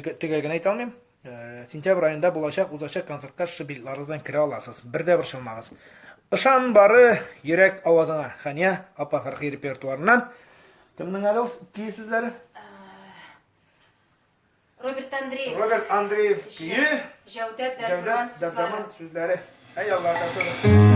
Төгәл генә әйтә алмыйм. Сентябрь аенда булачак, узачак концертка шушы билетларыгыздан керә аласыз. Бер дә борчылмагыз. Ышан бары йөрәк авазыңа. Хәния апа Фәрхи репертуарыннан. Кемнең әле ул көе сүзләре? Роберт Андреев. Роберт Андреев көе. Җәүдәт Дәрзаман сүзләре. Сүзләре. Әй Алла, тасыгыз.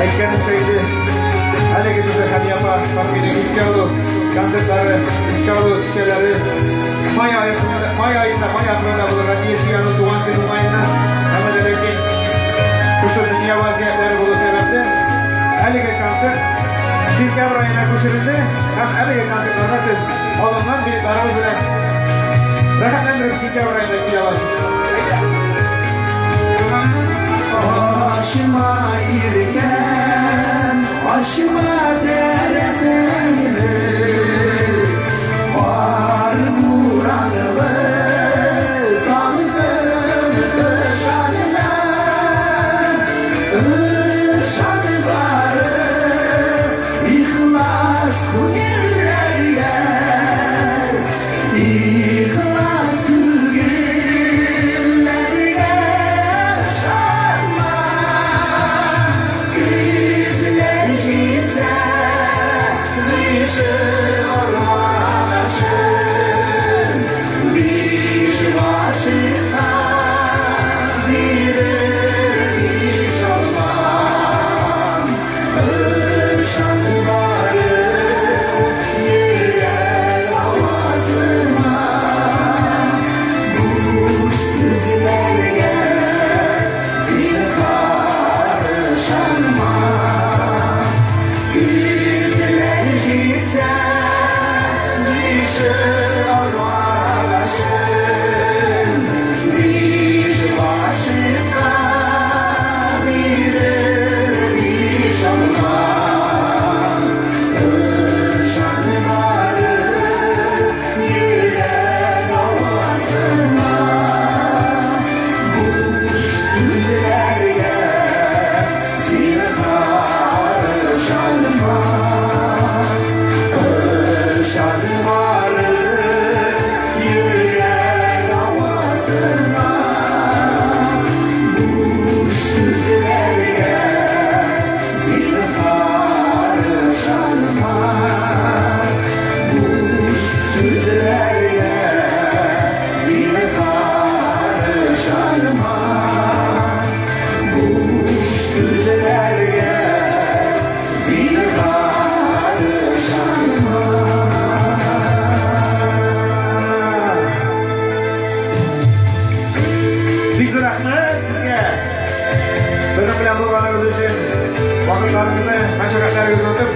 Әйткәнемчә иде, әлеге шушы Хәния апа Фахриның искә алу концертлары, искә алу кичәләре май аенда, май аенда, май ахырында булырга тиеш иде аның туган көн уңаеннан. Әмма дә ләкин шушы дөнья вазгыятьләре булу сәбәпле, әлеге концерт сентябрь аена күчерелде һәм әлеге концертларга сез алынган билетларыгыз белән рәхәтләндереп сентябрь аенда килә аласыз. Әйдә! Ачма иркәм, ачма тәрәзәңне, Кар буранлы салкын кыш анда, Ышан бары ихлас күңелләргә, Ихлас түгелләргә ышанма. Көзләр җитсә, гыйшык алмагачы.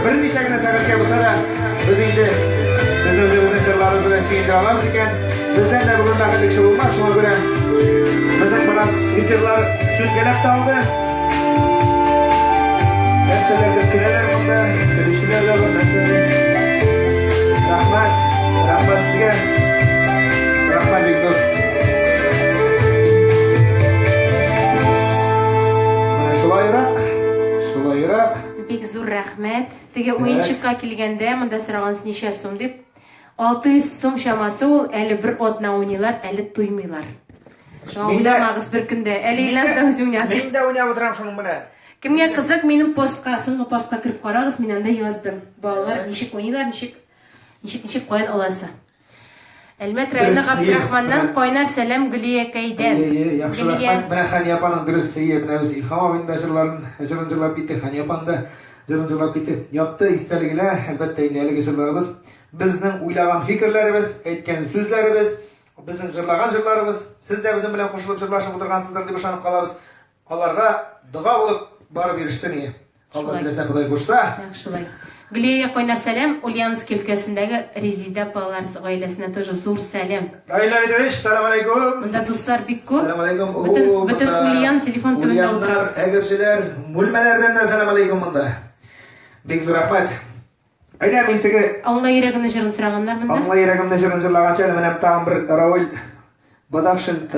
берничә генә сәгатькә булса да, без инде сезне үзебезнең җырларыбыз белән сөендерә алабыз икән. Бездән дә бүген бәхетле кеше булмас, шуңа күрә безнең бераз эфирлар сүнгәләп тә алды. Нәрсәләрдер көләләр монда, көлүчеләр дә бар, нәрсәләр. Рәхмәт, рәхмәт сезгә. Рәхмәт бик зур. Менә шулайрак, шулайрак. Бик зур рәхмәт. Теге уенчыкка килгәндә, монда сорагансыз ничә сум дип. 600 сум чамасы ул, әле бер атна уйныйлар, әле туймыйлар. Шуңа Мин дә- уйнамагыз бер көндә. Әле Илназ да үзе уйнады. Мин дә уйнап утырам шуның белән. Кемгә кызык, минем постка, соңгы постка кереп карагыз, мин анда яздым. Балалар ничек уйныйлар, ничек ничек ничек каян аласы. Әлмәт районы Дөрес, Габдрахманнан ие. кайнар сәлам Гөлиякәйдән. Ие, ие, яхшы Гөлия. рәхмәт. Менә Хәния апаның дөрес, ие, менә без Илһам абыйның да җырларын, җырын җырлап китте, Хәния апаның да җырын җырлап китте. Якты истәлегенә, әлбәттә, инде әлеге җырларыбыз безнең уйлаган фикерләребез, әйткән сүзләребез, безнең җырлаган җырларыбыз, сез дә безнең белән кушылып җырлашып утыргансыздыр дип ышанып калабыз. Аларга дога булып барып ирешсен ие. Алла Шулай. теләсә, Ходай кушса. Нәкъ шулай. Гөлиягә кайнар сәлам, Ульяновск өлкәсендәге Резида апалар гаиләсенә тоже зур сәлам. Раил Давидович, сәлам алейкум. Монда дуслар бик күп. Сәлам алейкум. Бөтен, О, бөтен монда Ульян телефон төбендә утыра. Ульяннар, әгерҗеләр, бүлмәләрдән дә сәлам алейкум монда. Бик зур рәхмәт. Әйдә, мин теге Аңла йөрәгемне җырын сораганнар монда. Аңла йөрәгемне җырын җырлаганчы әле менә тагын бер Рауль Бадахшин,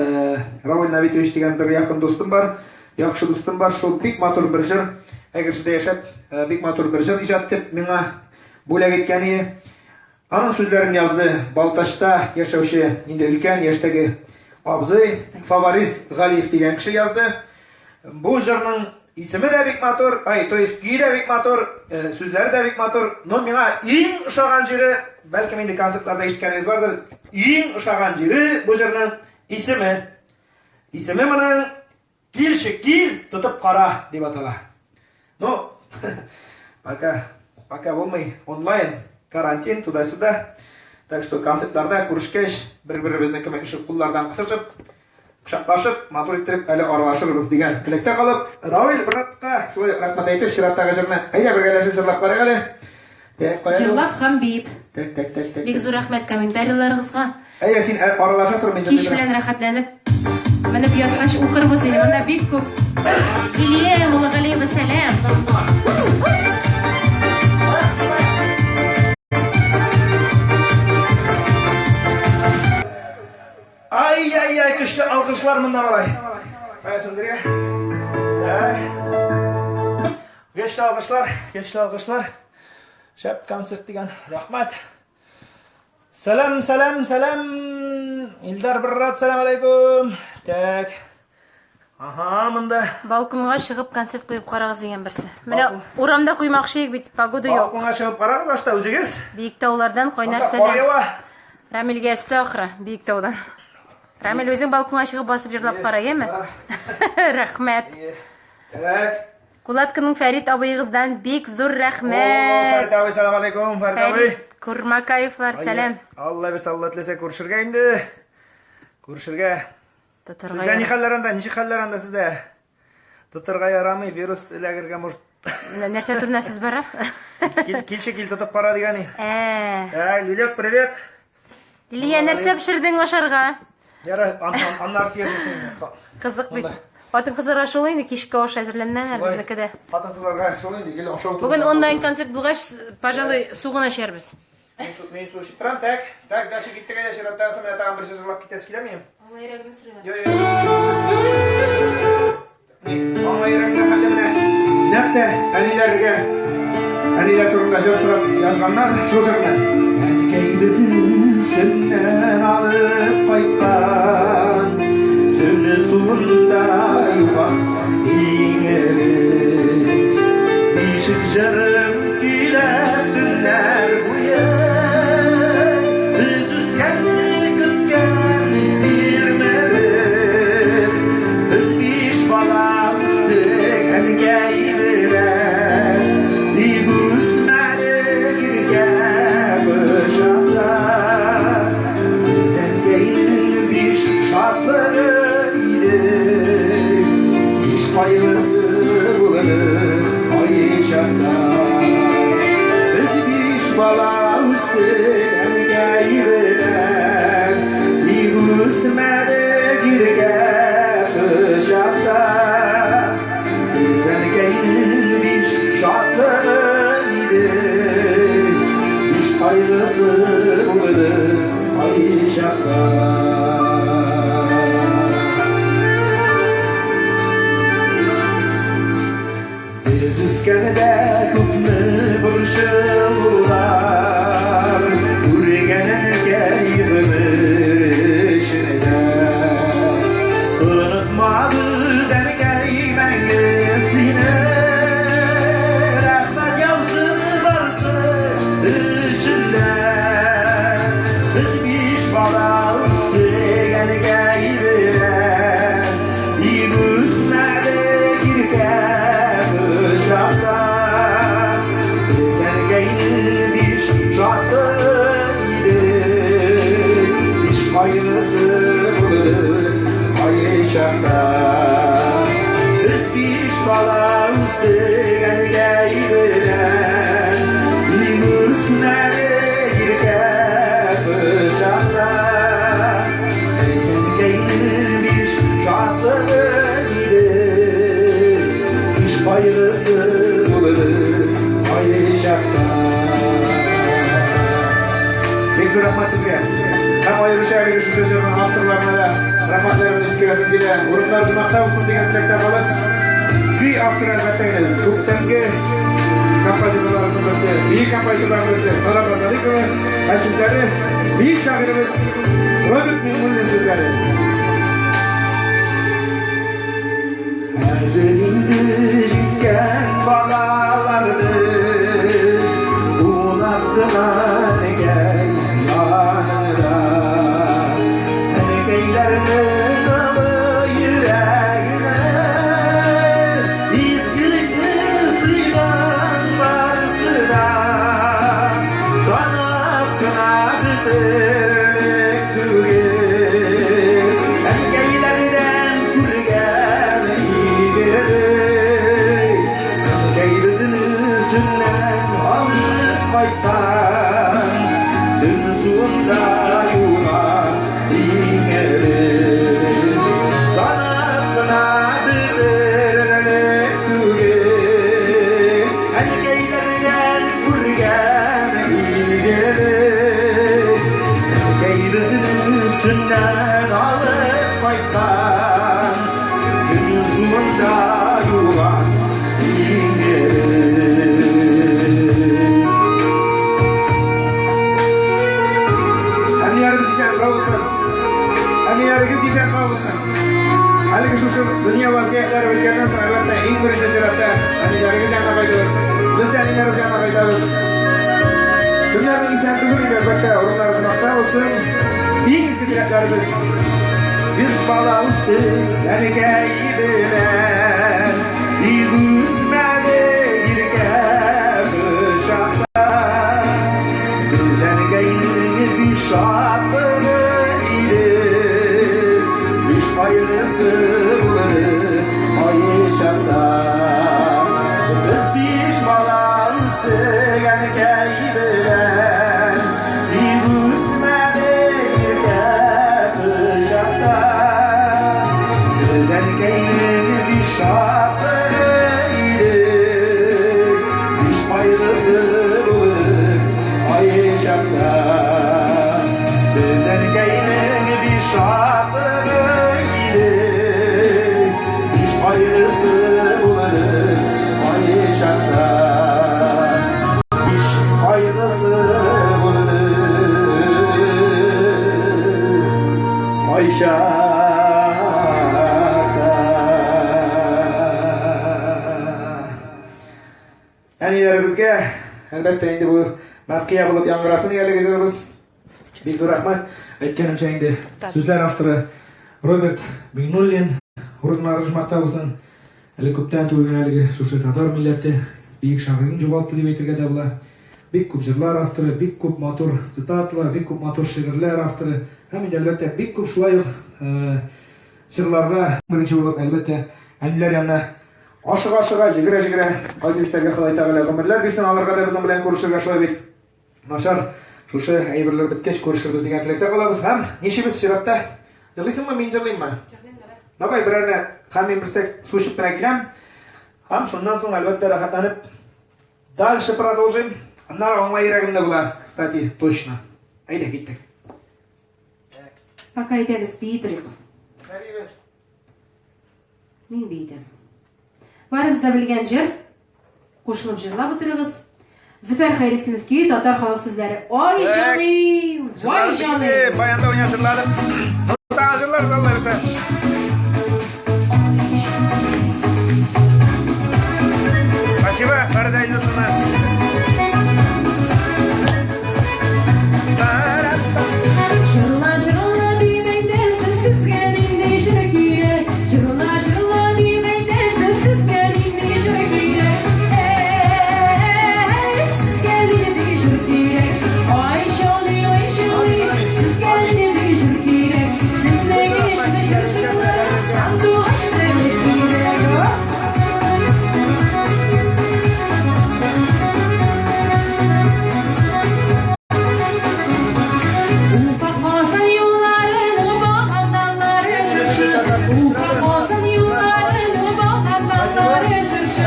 Рауль Навитович дигән бер якын дустым бар. Яхшы дустым бар. Шул бик матур бер җыр. Әгерҗедә яшәп, бик матур бер җыр иҗат итеп миңа бүләк иткән иде. Аның сүзләрен язды Балтачта яшәүче инде өлкән яшьтәге абзый Фаварис Галиев дигән кеше язды. Бу җырның исеме дә бик матур, ай, то есть көе дә бик матур, сүзләре дә бик матур. Но миңа иң ошаган җире, бәлкем инде концертларда ишеткәнегез бардыр, иң ошаган җире бу җырның исеме. Исеме моның Килче, кил, тотып кара дип атала. Ну, пока, пока булмый, онлайн, карантин, туда-сюда. Так что концертларда күрешкәч, бер-беребезне кемек шул куллардан кысышып, кочаклашып, матур иттереп әле аралашырбыз дигән теләктә калып, Равил братка шулай рәхмәт әйтеп, чираттагы җырны әйдә бергәләшеп җырлап карыйк әле. Так, кая? Җырлап һәм биеп. Так, так, так, так. Бик зур рәхмәт комментарийларыгызга. Әйдә, син аралаша тор, мин Кич белән рәхәтләнеп менеп яткач укырбыз инде. Монда бик күп. Илья Муллагалиева сәлам. Ай-яй-яй, көчле алкышлар монда малай. Кая сүндергә? Так. Көчле алкышлар, көчле алкышлар. Шәп концерт дигән. Рәхмәт. Сәлам, сәлам, сәлам. Илдар брат, сәлам алейкум. Так. Ага, монда. Балконга чыгып концерт куеп карагыз дигән берсе. Менә урамда куймакчы идек бит, погода юк. Балконга чыгып карагыз башта үзегез. Биектаулардан кайнар Монда кар сәлам. ява. Рамилгә эссе ахры, Биектаудан. Рамил, үзең балконга чыгып басып җырлап кара, яме? Рәхмәт. Так. Кулаткының Фәрит абыегыздан бик зур О, рәхмәт. Фәрит абый, сәлам алейкум, Фәрит абый. Фәрит Курмакаевлар, сәлам. Алла бирсә, Алла теләсә күрешергә инде. Күрешергә. Тотарга Сездә ни ярамый. хәлләр анда? Ничек хәлләр анда сездә? Тотарга ярамый, вирус эләгергә может. Нәрсә турында сүз бара? Кил, килче кил тотып кара дигән. Ә. Ә, Лилек, привет. Лилия, нәрсә пешердең ашарга? Яра, аннары сөйләшерсең инде. Кызык бит. Хатын-кызларга шул инде кичке аш әзерләнмәгән безнеке дә. Хатын-кызларга шул инде, гел ашау. Бүген онлайн концерт булгач, пожалуй, су гына эчәрбез. Мин су эчеп торам. Так, так, дальше киттек әйдә, чираттагысы менә тагын бер сүз җырлап китәсе килә минем. Аңла йөрәгемне сорыйлар. Йо, йо. Аңла йөрәгемне хәлле менә. Нәкъ тә әниләргә, әниләр турында җыр сорап язганнар шул җырны. Әнкәй безне сөннән алып кайткан, сөнне суында юган иң элек. Бишек җырын көйләп төннәр буе, без үскәнне көткән тилмереп, без биш бала үстек әнкәй белән, тик үсмәдек иркә кочакта. Без Без үскәндә күпме борчылулар күргән әнкәй гомер эчендә. Онытмабыз, әнкәй, мәңге сине, рәхмәт яусын барсы өчен дә. Без биш бала үстек әнкәй белән, тик үсмәдек иркә кочакта. Без әнкәйнең биш шатлыгы идек, биш кайгысы булдык кайчакта. Без биш бала үстек әнкәй белән, тик үсмәдек иркә кочакта. Без әнкәйнең биш шатлыгы идек, биш кайгысы булдык кайчакта. Бик зур рәхмәт сезгә. Һәм аеруча әлеге шушы җырның авторларына да рәхмәтләремне җиткерәсем килә. Урыннар җомакта булсын дигән теләктә калып, көй авторы, әлбәттә инде, күптәнге композиторларыбызның берсе, бөек композиторларның берсе Сара Садыйкова, ә сүзләре бөек шагыйребез Роберт Миңнуллин сүзләре. Хәзер инде җиткән балалар без, кунак кына әнкәй янында. Әнкәйләрнең олы йөрәгенә изгелекне сыйган барысы да. Санап кына бетерлек түгел, әнкәйләрдән күргән игелек. Әнкәй безне сөннән алып кайткан, сөн суында юган иң элек. Санап кына бетерлек түгел, әнкәйләрдән күргән игелек. Әнкәй безне сөннән алып кайткан, сөн суында юган иң элек. Әниләребез исән сау булсын. Әниләрегез исән сау булсын. Әлеге шушы дөнья вазгыятьләре беткәннән соң, әлбәттә, иң беренче чиратта әниләрегез янына кайтыгыз. Без дә әниләребез янына кайтабыз. Кемнәрнең исән түгел инде, әлбәттә, урыннары җомакта булсын. Иң изге теләкләребез. Без бала үстек әнкәй белән, тик үсмәдек иркә кочакта. Без әнкәйнең биш шатлыгы идек, биш кайгысы булды кайчакта. Без биш бала үстек әнкәй белән, тик үсмәдек иркә кочакта. Без әнкәйнең биш шатлыгы идек, биш кайгысы булды кайчакта. Без әнкәйнең биш шатлыгы идек, биш кайгысы булды кайчакта. Биш кайгысы булды кайчакта. Әниләребезгә, әлбәттә инде, бу мәдхия булып яңгырасын әлеге җырыбыз. Бик зур рәхмәт. Әйткәнемчә инде, сүзләр авторы Роберт Миңнуллин, урыннары җомакта булсын. Әле күптән түгел генә әлеге шушы татар милләте бөек шагыйрен югалтты дип әйтергә дә була. Бик күп җырлар авторы, бик күп матур цитаталар, бик күп матур шигырьләр авторы һәм инде, әлбәттә, бик күп шулай ук җырларга беренче булып, әлбәттә, әниләр янына ашыга-ашыга, йөгерә-йөгерә кайтып җитәргә Ходай Тәгалә гомерләр бирсен, аларга да безнең белән күрешергә шулай бит. Начар шушы әйберләр беткәч күрешербез дигән теләктә калабыз. Һәм ничебез чиратта? Җырлыйсыңмы, мин җырлыйммы? Давай берәрне, һәм мин берсәк су эчеп кенә киләм. Һәм шуннан соң, әлбәттә, рәхәтләнеп дальше продолжим. Аннары аңла йөрәгемдә була, кстати, точно. Әйдә, киттек. Пока әйдәгез, бии торыйк. Бәрибез. Мин биедем. Барыбыз да белгән җыр. Кушылып җырлап утырыгыз. Зөфәр Хәйретдинов көе, татар халык сүзләре. Ай җаным, вай җаным. Баянда уйнап җырладык. Тагын җырларбыз, Алла бирсә. Спасибо, Фәридә Илдусовна. Җырла, җырла дип әйтәсез, сезгә нинди җыр кирәк? Җырла, җырла дип әйтәсез, сезгә нинди җыр кирәк? Әй, сезгә нинди җыр кирәк? Ай, җаный, ай, җаный, сезгә нинди җыр кирәк? Сезнең өчен җырчылар сандугач кирәк. Уфа Казан юлларының баганалары чыршы. Уфа Казан юлларының баганалары чыршы.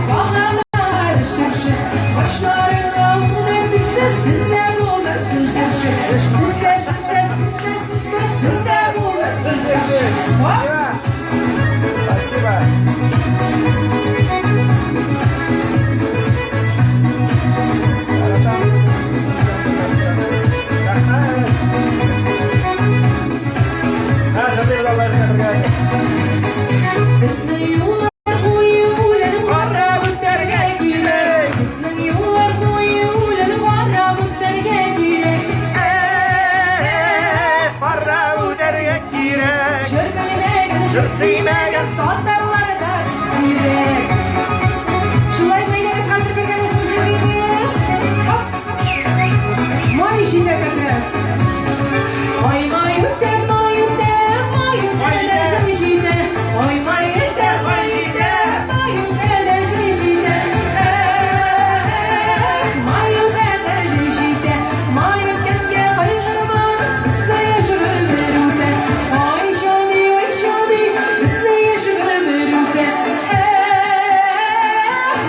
Баганалары чыршы. Башларыңа уңнар төшсә, сез дә булырсыз җырчы. Сез дә, сез дә, сез дә, сез дә, сез дә булырсыз җырчы. Спасибо. Рәхмәт. Һа, җырлыйбыз Алла бирсә бергә. Безнең юллар буе үлән карап үтәргә кирәк. Безнең юллар буе үлән карап үтәргә кирәк. Карап үтәргә кирәк. Җыр белмәгән, җыр сөймәгән татарларда сирәк. Шулай әйдәгез, хәзер бергәләшеп җырлыйбыз. Хоп. Май җитә как раз. Ай, май үтә, май үтә, май үтә дә җәй җитә. Ай, май үтә, май үтә, май үтә дә җәй җитә. Эх, май үтә дә җәй җитә. Май үткәнгә кайгырмагыз, бездә яшь гомер үтә. Ай, җаный, ай, җаный, бездә яшь гомер үтә. Эх,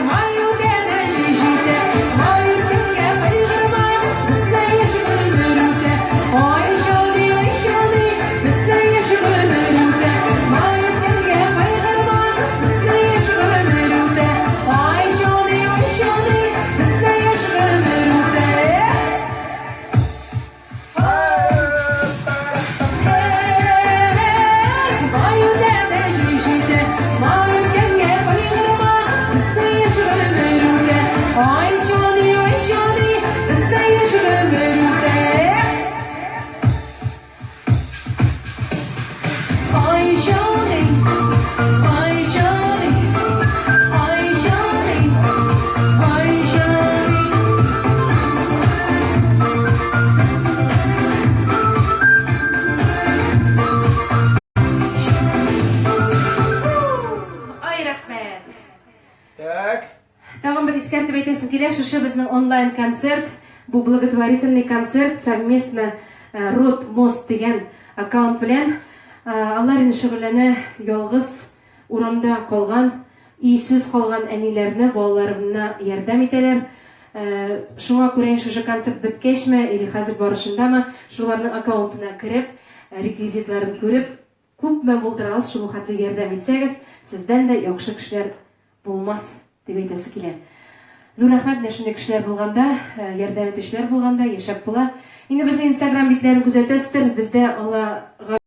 май үтә дә җәй җитә. Май үткәнгә кайгырмагыз, бездә яшь гомер үтә. Ай, җаный, ай, җаный, бездә яшь гомер үтә. Май үткәнгә кайгырмагыз, бездә яшь гомер үтә. Ай, җаный, ай, җаный, бездә яшь гомер үтә. Эх, май үтә дә җәй җитә. Май үткәнгә кайгырмагыз, бездә яшь гомер үтә. Ай, җаный, ай, җаный, бездә яшь гомер үтә. Ай, җаный, ай, җаный, ай, җаный, ай, җаный. Ай, рәхмәт. Так. Тагын бер искәртеп әйтәсем килә, шушы безнең онлайн концерт, бу благотворительный концерт совместно Род Мост дигән аккаунт белән. Алар инде шөгыльләнә ялгыз урамда калган, өйсез калган әниләрне, балаларына ярдәм итәләр. Шуңа күрә шушы концерт беткәчме или хәзер барышындамы, шуларның аккаунтына кереп, реквизитларын күреп, күпме булдыра аласыз, шул хәтле ярдәм итсәгез, сездән дә яхшы кешеләр булмас дип әйтәсе килә. Зур рәхмәт, менә шундый кешеләр булганда, ярдәм итүчеләр булганда яшәп була. Инде безнең Инстаграм битләрен күзәтәсездер, бездә Аллага